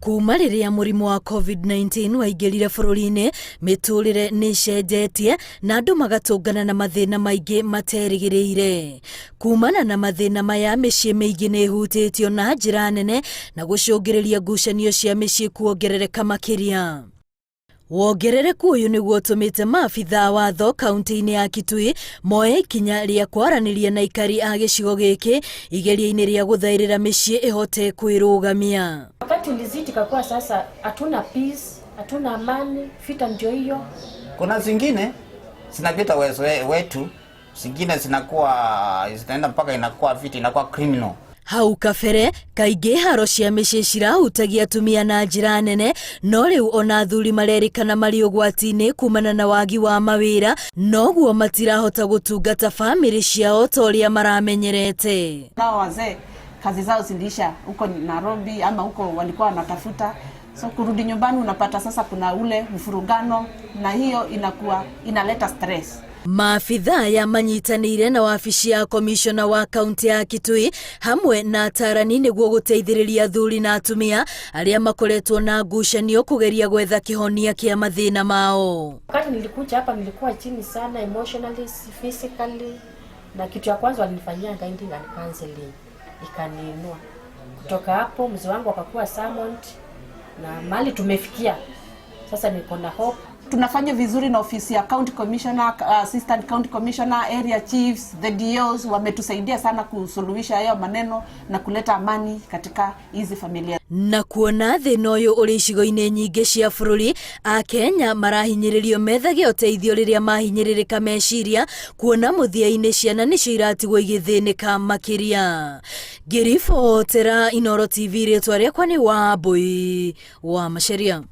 Kuma rĩrĩa mũrimũ wa COVID-19 waingĩrire bũrũri-inĩ, mĩtũrĩre nĩ ĩcenjetie na andũ magatũngana na mathĩna maingĩ materĩgĩrĩire. Kumana na mathĩna maya, mĩciĩ mĩingĩ nĩ ĩhutĩtio na njĩra nene na gũcũngĩrĩria ngucanio cia mĩciĩ kuongerereka makĩria. Wongerereku ũyũ nĩguo ũtũmĩte maabitha a watho kaunti-inĩ ya Kitui moe ikinya rĩa kwaranĩria na aikari a gĩcigo gĩkĩ igeria-inĩ rĩa gũthaĩrĩra mĩciĩ ĩhote kwĩrũgamia. Wakati ulizidi ikakuwa sasa hatuna peace, hatuna amani, vita ndio hiyo. Kuna zingine zinapita uwezo wetu, zingine zinakuwa zinaenda mpaka inakuwa vita, inakuwa criminal. Hau kabere, kaingĩ haro cia mĩciĩ cirahutagia atumia na njĩra nene, no rĩu ona athuri marerĩkana marĩ ũgwati-inĩ kumana na wagi wa mawĩra, noguo matirahota gũtungata bamĩrĩ ciao ta ũrĩa maramenyerete. Nao wazee kazi zao ziliisha huko Nairobi ama huko walikuwa wanatafuta, so kurudi nyumbani unapata sasa kuna ule mfurugano, na hiyo inakuwa inaleta stress. Maabitha aya manyitanĩire na wabici ya komishona wa kaunti ya Kitui hamwe na atarani nĩguo gũteithĩrĩria athuri na atumia arĩa makoretwo na ngucanio kũgeria gwetha kĩhonia kĩa mathĩna mao. Wakati nilikuja hapa nilikuwa chini sana emotionally, physically, na kitu ya kwanza walinifanyia guiding and counseling ikaniinua. Kutoka hapo mzee wangu akakuwa summoned na mahali tumefikia sasa, niko na hope. Tunafanya vizuri na ofisi ya county commissioner, assistant county commissioner, area chiefs, the DOs wametusaidia sana kusuluhisha hayo maneno na kuleta amani katika hizi familia. Na kuona thĩna ũyũ ũrĩ icigo-inĩ nyingĩ cia bũrũri, Akenya marahinyĩrĩrio methage ũteithio rĩrĩa mahinyĩrĩrĩka meciria, kuona mũthia-inĩ ciana nĩcio iratigwo igĩthĩnĩka makĩria. Ngĩribotera Inooro TV, rĩtwa rĩakwa nĩ Wambui wa Macharia.